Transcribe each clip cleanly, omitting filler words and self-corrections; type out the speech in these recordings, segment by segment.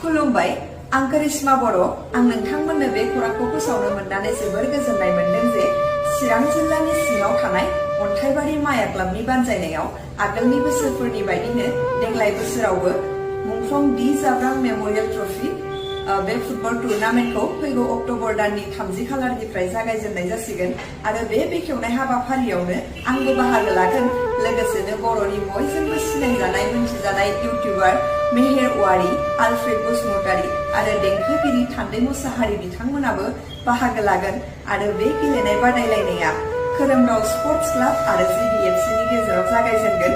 खुलुमबाय आं करिश्मा बर' आं नोंथांमोननो बे खौरांखौ फोसावनो मोननानै जोबोर गोजोननाय मोनदों जे चिरां जिल्लानि सिङाव थानाय अन्थाइबारि माया क्लाबनि बानजायनायाव आगोलनि बोसोरफोरनि बायदिनो देग्लाय बोसोरावबो मुंख्लं डि जाब्रां मेम'रियेल ट्रफि बे फुटबल टुर्नामेन्टखौ फैगौ अक्ट'बर दाननि 30 खालारनिफ्राय जागायजेननाय जासिगोन आरो बे बेखेवनाय हाबाफारियावनो आंबो बाहागो लागोन। लोगोसेनो बर'नि बयजोंबो सिनायजानाय मिन्थिजानाय इउटिउबार मेहेर औवारी, आलफ्रेड बसुमतारी आरो देंखोगिरि थान्दै मोसाहारी बिथांमोनाबो बाहागो लागोन आरो बे गेलेनाय बादायलायनाया खोरोमदाव स्पर्ट्स क्लाब आरो जिबिएफसिनि गेजेराव जागायजेनगोन।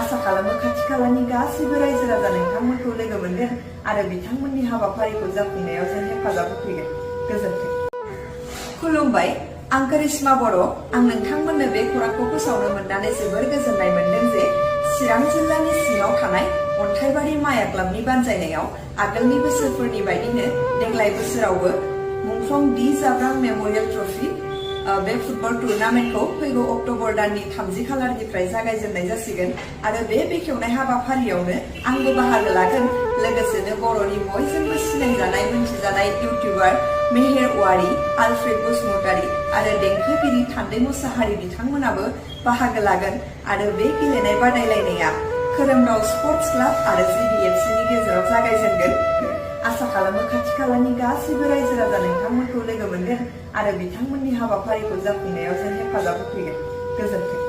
आसा खालामो खाथि खालानि गासैबो रायजो राजा नोंथांमोनखौ लोगो मोनगोन आरो बिथांमोननि हाबाफारिखौ जाफुंनायाव जों हेफाजाब होफैगोन। गोजोन्थों। खुलुमबाय आं करिश्मा बर' आं नोंथांमोननो बे खौरांखौ फोसावनो मोननानै जोबोर गोजोननाय मोनदों जे चिरां जिल्लानि सिङाव थानाय अन्थाइबारि माया क्लाबनि बानजायनायाव आगोलनि बोसोरफोरनि बायदिनो देग्लाय बोसोरावबो मुंख्लं डि जाब्रां मेम'रियेल ट्रफि बे फुटबल टुर्नामेन्टखौ फैगौ अक्ट'बर दाननि 30 खालारनिफ्राय जागायजेननाय जासिगोन आरो बे बेखेवनाय हाबाफारियावनो आंबो बाहागो लागोन। लोगोसेनो बर'नि बयजोंबो सिनायजानाय मिन्थिजानाय इउटिउबार मेहेर औवारी, आलफ्रेड बसुमतारी आरो देंखोगिरि थान्दै मोसाहारी बिथांमोनाबो बाहागो लागोन आरो बे गेलेनाय बादायलायनाया खोरोमदाव स्पर्ट्स क्लाब आरो जिबिएफसिनि गेजेराव जागायजेनगोन। आसा खालामो खाथि खालानि गासैबो रायजो राजा नोंथांमोनखौ लोगो मोनगोन आरो बिथांमोननि हाबाफारिखौ जाफुंनायाव जों हेफाजाब होफैगोन। गोजोन्थों।